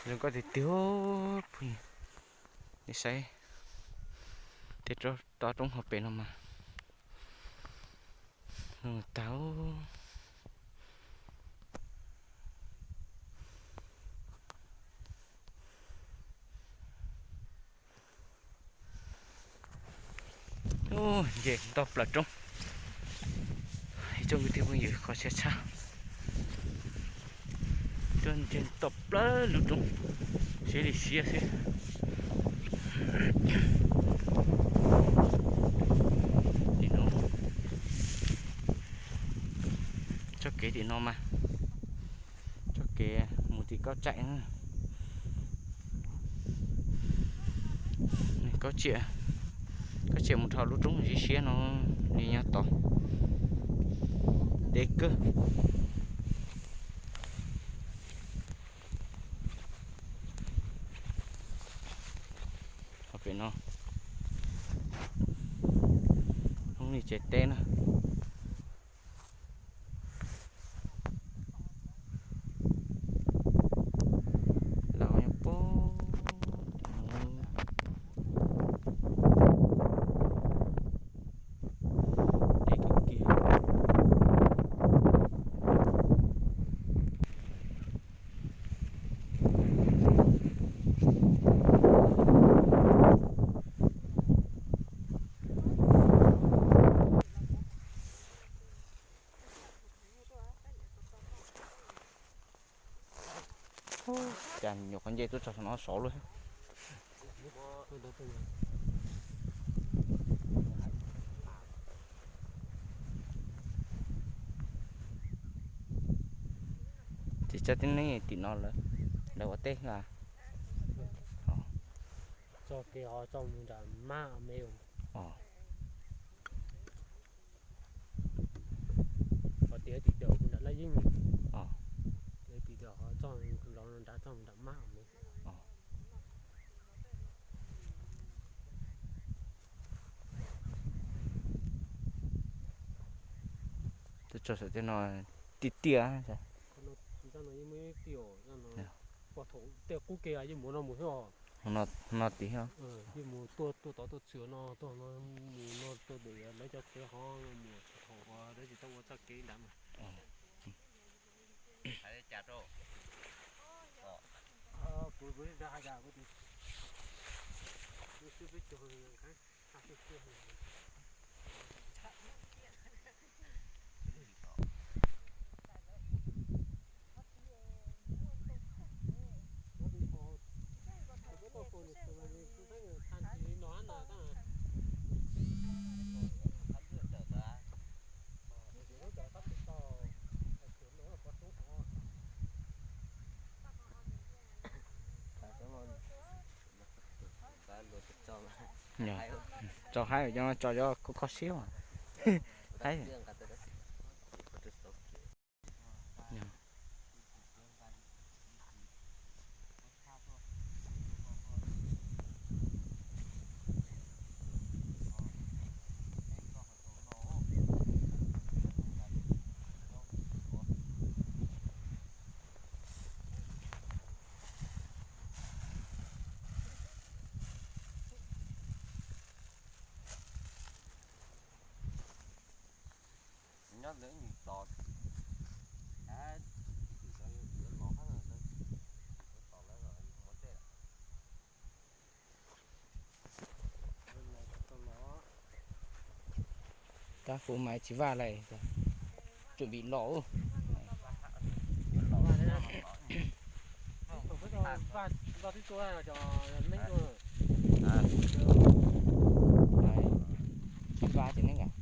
Zoo nkauj tiag tiag phooj ywg, nej saib tej tsob roob hauv pem no mas zoo tag. Ub, nce toj plaws roob. Ib tsoom kwv tij phooj ywg, kho siab tshaj. Tuaj nce toj plaws lub roob, siab li siab xwb. Tim no, txoj kev tim no mas txoj kev mus tim Kaub Tsaim. Kaub Tsaim, Kaub Tsaim mus dhau lub roob siab siab no, nws nyob tod, deb kawg. Hauv pem no, hnub li tsev teb na. Los nyob puag tim no, deb kawg kiag. Cas nyuam qhuav nce tuaj txog saum no sov luaj. Ces tsob tib neeg tim no lawv ua teb a? Txoj kev ho txoj mus nram mab me. Ho tias tim tawm mus nram Laj Yeeb, tim tawm ho txoj los nrad txoj mus nram mab me. Tuaj txog saum tej no tiaj tiaj. Txoj no yeej muaj ib tij os, txoj no puag thaum tej qub kev yeej mus no mus xwb os. No tim, yeej mus tuaj tuaj tod tuaj txwm no tuaj no, mus no tuaj ntawm lawv cov tsev ho mus thaum dab tsis tau ua txoj kev ntawd mas. Tso haib, tso cov kho kho siab mas. Haib. Nyob ntawm ib nyuag tod, ib tug sawv los hab, tab kuv mas tsis vaj lawm, tsuam vim los. Tsis vaj ces neb nkas.